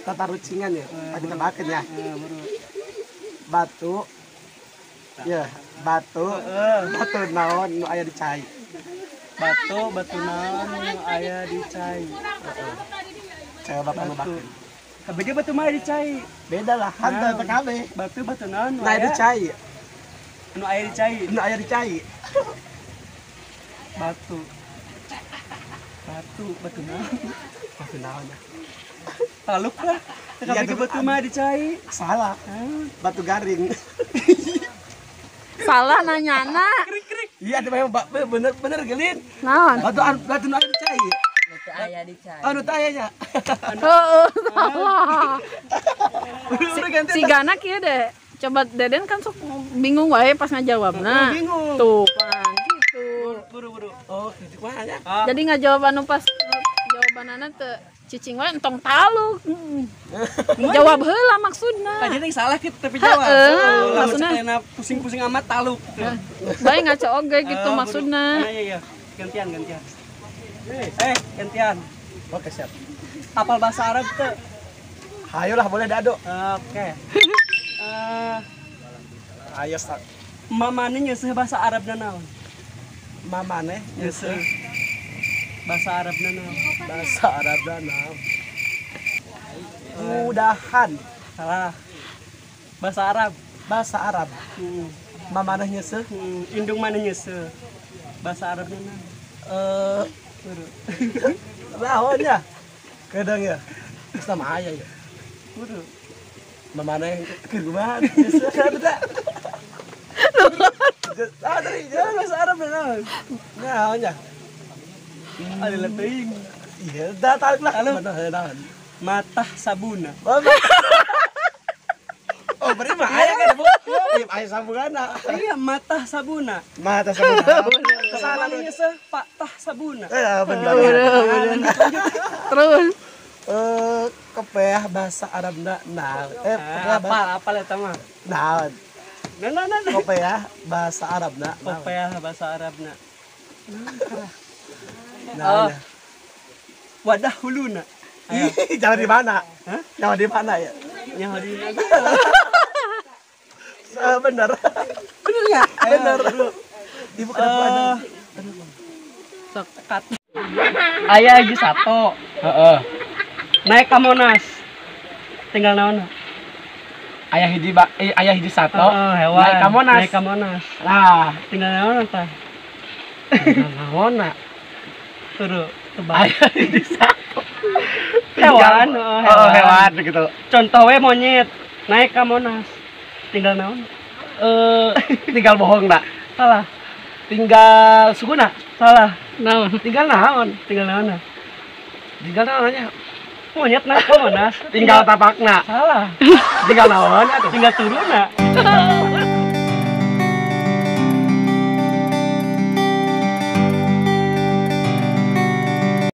Tatarucingan ya. Tadi tebakeun ya. Batu. Ya, batu. Batu naon nu aya di cai? Batu naon nu aya di cai? Coba bapak nebakeun. Kabeh batu mah di cai. Beda lah, hantu teh kabeh. Batu naon nu aya di cai? Nu aya di cai. Nu aya di cai. Batu. Batu naon? Batu naon? Taluk lah. Kabeh batu mah di cai. Salah. Batu garing. Salah nanyana. Iya, bener gelin. Naon? Batu nu aya di cai. Batu aya di cai. Anu teh aya nya. Heeh, salah. Si Gana kieu deh. Coba Deden kan sok bingung wae pas ngajawabna. Bingung. Tuh, pan gitu. Buru-buru. Oh, gitu kumaha nya. Jadi ngajawab anu pas jawabanana teu cicing wae entong taluk. Jawab heula maksudna. Tadi yang salah gitu tapi jawab. Heeh, maksudna pusing-pusing amat taluk. Bae ngaco oge gitu maksudna. Iya, iya. Gantian. Gantian. Oke, siap. Apal bahasa Arab teu? Hayolah boleh dado. Oke. Ayo sak. Mamane nyeuseuh bahasa Arabna naon? Mamane nyeuseuh bahasa Arabna naon? Bahasa Arabna naon? Mudahan. Salah. Bahasa Arab. Bahasa Arab. Mamane nyeuseuh? Indung maneh nyeuseuh. Bahasa Arabna naon? Naon ya? Kadang ya. Sama aya ya. Buru. Mamane kumaha nyeuseuh teh? Ah, dari bahasa Arab naon? Naon ya? Ada leteuing. Iya, dah tarik lah. Naon? Matah sabuna. Oh, berarti mah aya kan, Bu? Iya, aya sabunana. Iya, matah sabuna. Matah sabuna. Salah nyeuseuh patah sabuna. Eh, bener. Terus kepeah bahasa Arabna naon? Apal eta mah. Naon? Nah. Kopeah bahasa Arabna. Kopeah bahasa Arabna. Naon? Wadah huluna. Jangan di mana? Hah? Jangan di mana ya? Nyaho di mana? Bener. Bener ya? Bener. Ibu kenapa ada? Sok kat. Aya hiji sato. Heeh. Naik ka Monas. Tinggal naon? Ayah hiji sato. Hewan. Naik ka Monas. Naik ka Monas. Nah, tinggal naon tah? Tinggal naon? Turu, tebak. Ayah hiji sato. Hewan, oh, hewan gitu. Contoh we monyet naik ka Monas. Tinggal naon? Tinggal bohong nak. Salah. Tinggal sukuna. Salah. Naon? Tinggal naon? Tinggal naon? Tinggal naonnya? Monyet naik ke Monas. Tinggal tapakna. Salah. Tinggal naon atuh? Tinggal turunna.